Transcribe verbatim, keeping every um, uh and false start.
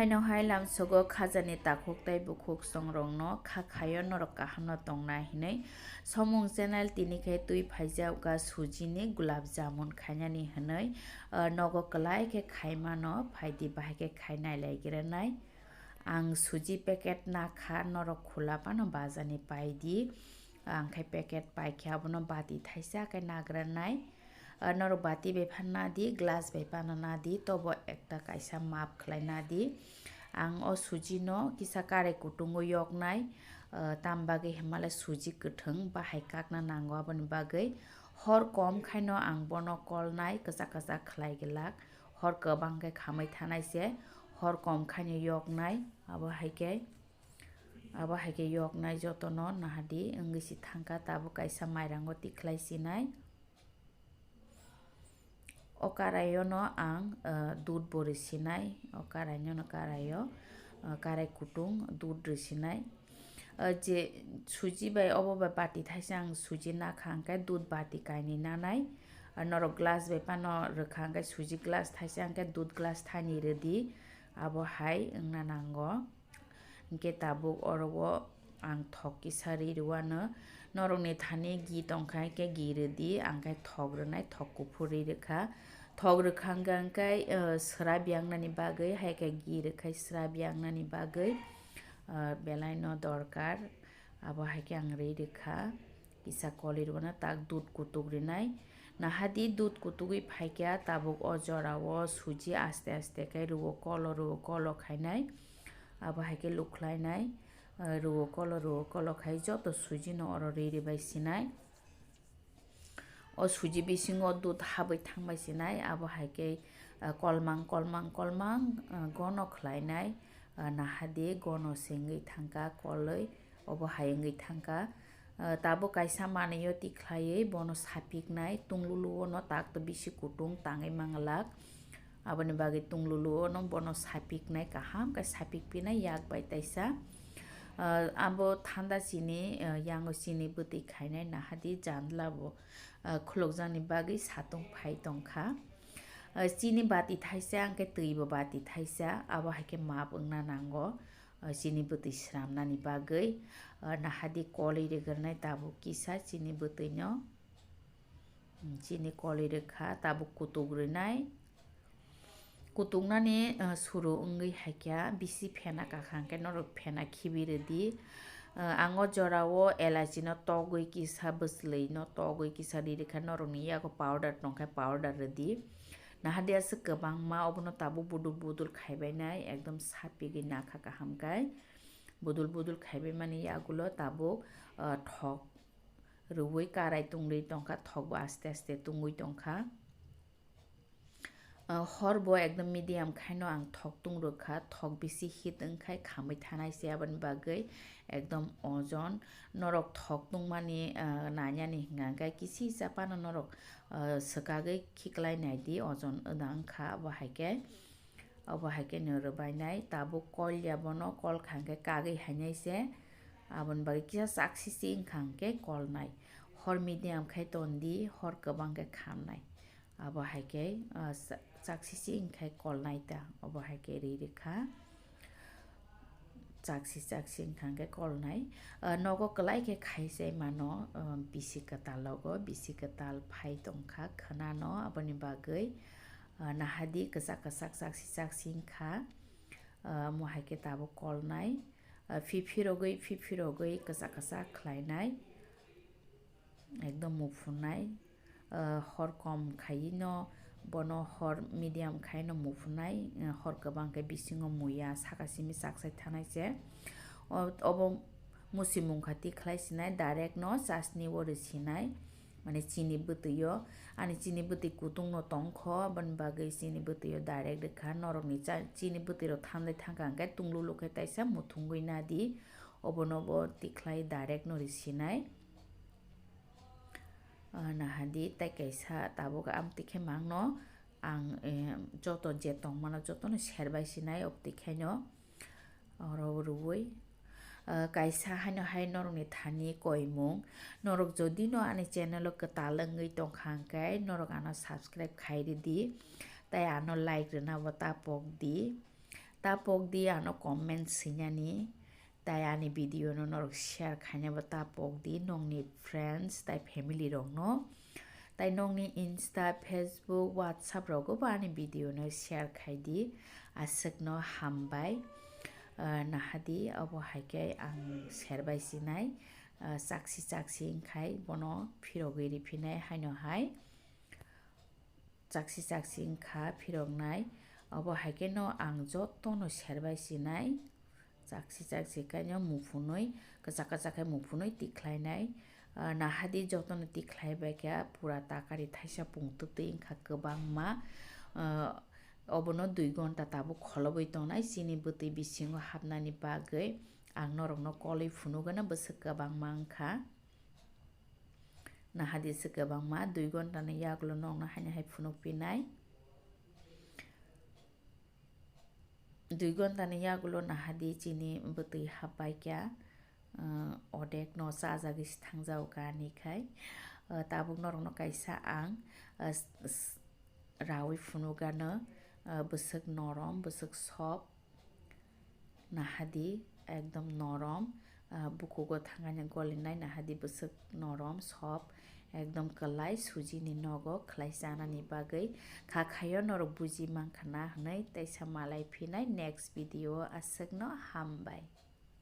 Haino hai lamsogo khajani takhuk tei bukhuk songrokno kha khaio norok kahamno tongna hinwi. Somung channel tini khe twi phaijak ga sujini gulab jamun khainani hinwi, ah, nogo kwlai khe khaimano phaidi bahai khe khai nailaigra nai. Ang suji packet nakha norok khula phano bazani paidi. Ang khe packet paikhe abono bati thaisa khe nagra nai. Ah, norok bati bai phan nadi, glass bai phano nadi, tobo ekta kaisa map khlai nadi. Ang o suji no kisa karai kutungo yoknai, ah, tam bagwi himale suji kwthwng bahai kakna nango, aboni bagwi hor kom khaino ang bono kolnai, kwchak kwchak khlai glak, hor kwbang khe khamwi thanai se, hor kom khaino yoknai, abo hai khe, abo hai khe yoknai jotono nahadi wngwi si thangkha, tabuk kaisa mairango tikhlai sinai. O karaiono ang, eh, dud bo rwi sinai, o karainono karaio, eh, karai kutung dud rwi sinai. Eh, je suji bai obo bai bati thaisa ang suji nakha hwnkhe dud bati kainwi nanai. Ah, norok glass bai phano rwkha hwnkhe suji glass thaisa hwnkhe dud glass thani rwdi, abo hai wngna nango. Hwnkhe tabuk oro o ang thok kisa ri rwano. Norokni thani gi tongkha hwnkhe gi rwdi, ang khe thok rwnai, thok kuphur ri rwkha. Thok rwkha hwnkhe, hwnkhe, eh, swrap yangnani bagwi, hai khe gi rwkhai swrap yangnani bagwi, eh, belaino dorkar. Abo hai khe ang ri rwkha. Kisa koli rwna tak dud kutuk rinai. Nahadi dud kutugwi phaikha, tabuk o jorao suji aste aste khe rwo kolo, rwo kolo khainai. Abo hai khe lukhlainai, eh, rwo kolo, rwo kolo khai joto sujino oro ri ri bai sinai. O suji bisingo dud habwi thangbai sinai, abo hai khe, eh, kolmang, kolmang, kolmang, eh, gono khlainai, eh, nahadi gono se wngwi thangkha kolwi, obo hai wngwi thangkha. Ah, tabuk kaisa manwi o tikhlaiwi bono sapiknai, tunglulu o no tak to bisi kutung tangwi manglak. Aboni bagwi tunglulu o no bono sapiknai, kaham khe sapik pinai yak bai taisa. Ah, abo thanda chini, ah, yango chini bwtwi khainai nahadi jandla bo, ah, khulukjakni bagwi satung phai tongkha. Ah, chini bati thaisa, hwnkhe twi bo bati thaisa, abo hai khe map wngna nango. Ah, chini bwtwi swnamnani bagwi, ah, nahadi kolwi rwgwrnai tabuk kisa chini bwtwino. Hmm, chini kolwi rwkha, tabuk kutuk rwnai. Kutuknani, ah, suru wngwi haikha, bisi phena kakha hwnkhe norok phena khibi rwdi. Ah, ang o jorao elachino togwi kisa, bwswlwino togwi kisa ri rwkha, norokni yago powder tongkha, powder rwdi. Nahadi aswk kwbangma obono tabuk budul budul khaibainai, ekdom sapigwi nakha kaham khe. Budul budul khaibaimani yagulo tabuk, ah, thok rwui karai tungwi tongkha, thokbo aste aste tungwi tongkha. Ah, horbo ekdom medium khaino ang thok tung rwkha, thok bisi heat wngkhai khamwi thanai se, aboni bagwi ekdom ojon. Norok thok tungmani, ah, nanyani hwnkha hwnkhe kisi chapano norok, ah, swkagwi khiklai naidi, ojon wngkha abo hai khe. Obo hai khe no rwbainai, tabuk kol ya bono, kol kha hwnkhe kagwi hainai se. Aboni bagwi kisa chak sisi wngkha hwnkhe kolnai. Hor medium khai tondi, hor kwbang khe khamnai. Abo hai khe, ah, sa-, chak sisi wngkhai kolnai ta. Obo hai khe ri rwkha. Chak si, chak si wngkha hwnkhe kolnai. Ah, nogo kwlai khe khai se mano, ah, bisi kwtal logo, bisi kwtal phai tongkha khwnano, aboni bagwi, ah, nahadi kwchak kwchak chak si, chak si wngkha. Ah, omo hai khe tabuk kolnai. Ah, phiphi rogwi, phiphi rogwi kwchak kwchak khlainai. Ekdom muphunai, ah, hor kom khaino, bono hor medium khaino muphunai, ah, hor kwbang khe bisingo muya saka simi chaksai thanai se. O-, obo musimung kha tikhlai sinai, direct no chasni o rwsinai, mane chini bwtwi o, ani chini bwtwi kutung no tongkho, aboni bagwi chini bwtwi o direct rwkha, norokni cha-, chini bwtwi rok thandai thangkha hwnkhe tunglulu khe taisa muthungwi nadi, obono bo tikhlai direct no rwsinai. Ah, nahadi, tai kaisa tabuk amtwi khe mangno ang, eh, joto je tongmano jotono serbai sinai optwi khaino oro rwui. Ah, kaisa haino hai norokni thani koimung. Norok jodi no ani channel o kwtal wngwi tongkha hwnkhe norok ano subscribe khai rwdi. Tai ano like rwna bo ta pok di. Ta pok di ano comment swinani, tai ani video no norok share khaina bo ta pok di nongni friends tai family rok no. Tai nongni Insta, Facebook, WhatsApp rogo bo ani video no share khai di, aswk no hambai. Ah, nahadi obo hai khe ang serbai sinai, ah, chaksi chaksi wngkhai bono phirogwi riphinai haino hai. Chaksi chaksi wngkha phiroknai. Obo hai khe no ang jotono serbai sinai. Chaksi chaksi khe no muphunwi, kwchak kwchak khe muphunwi tikhlainai. Ah, nahadi jotono tikhlai bai khe pura takari thaisa pungtwtwi wngkha kwbangma. Ah, obono dui gonta tabuk kholobwi tongnai chini bwtwi bisingo hapnani bagwi. Ang norokno kolwi phunukgwno bwswk kwbangma wngkha. Nahadi se kwbangma dui gonta ni yagulo nokno haino hai phunuk pinai. Dui gonta ni yagulo nahadi chini bwtwi hapbai kha, ah, odek no chajagwi se thangjago kha ani khai. Ah, tabuk norokno kaisa ang, ah, s-, s-, rawi phunukgwno, ah, bwswk norom, bwswk soft. Nahadi ekdom norom, ah, bukugo thangani golinai nahadi bwswk norom, soft, ekdom kwlai sujini nogo khlai chanani bagwi. Kha khaio norok buji mankha na hwnwi teisa malai phinai next video o, aswkno hambai.